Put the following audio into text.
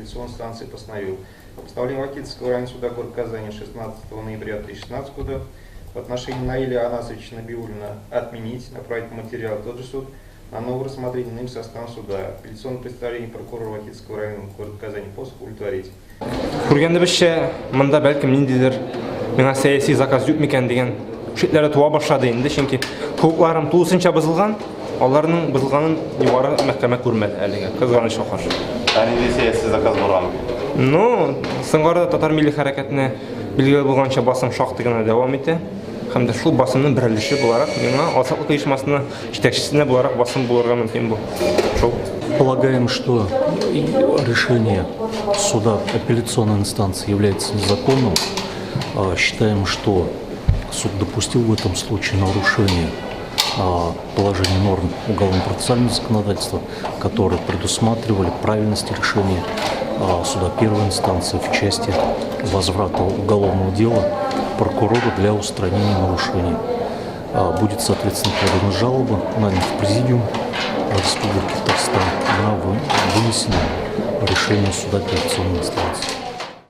Апелляционной инстанции постановил. Постановление Вахитовского районного суда города Казани 16 ноября 2016 года в отношении Наиля Анасовича Набиуллина отменить, направить материал в тот же суд на новое рассмотрение иным составом суда. Апелляционное представление прокурора Вахитовского района города Казани посох удовлетворить. Күргәнебезчә, монда бәлкем ниндидер миңа сәяси заказ юк микән дигән шикләр туа башлады инде, чөнки хокукларым тулысынча бозылган, аларның бозылганын югары мәхкәмә күрмәде әлегә, кызганычка каршы. Ә нинди сәяси заказ булган? Ну, соңгы арада татар милли хәрәкәтенә билгеле булганча басым шактый гына дәвам итә. Һәм дә шул басымның бер өлеше буларак миңа Азатлык оешмасының җитәкчесенә буларак басым булырга мөмкин бу. Шул. Полагаем, что решение суда апелляционной инстанции является незаконным. Считаем, что суд допустил в этом случае нарушение положений норм уголовно-процессуального законодательства, которые предусматривали правильность решения суда первой инстанции в части возврата уголовного дела прокурору для устранения нарушений. Будет, соответственно, подана жалоба нами в Президиум Республики Татарстан на вынесенное решение суда апелляционной инстанции.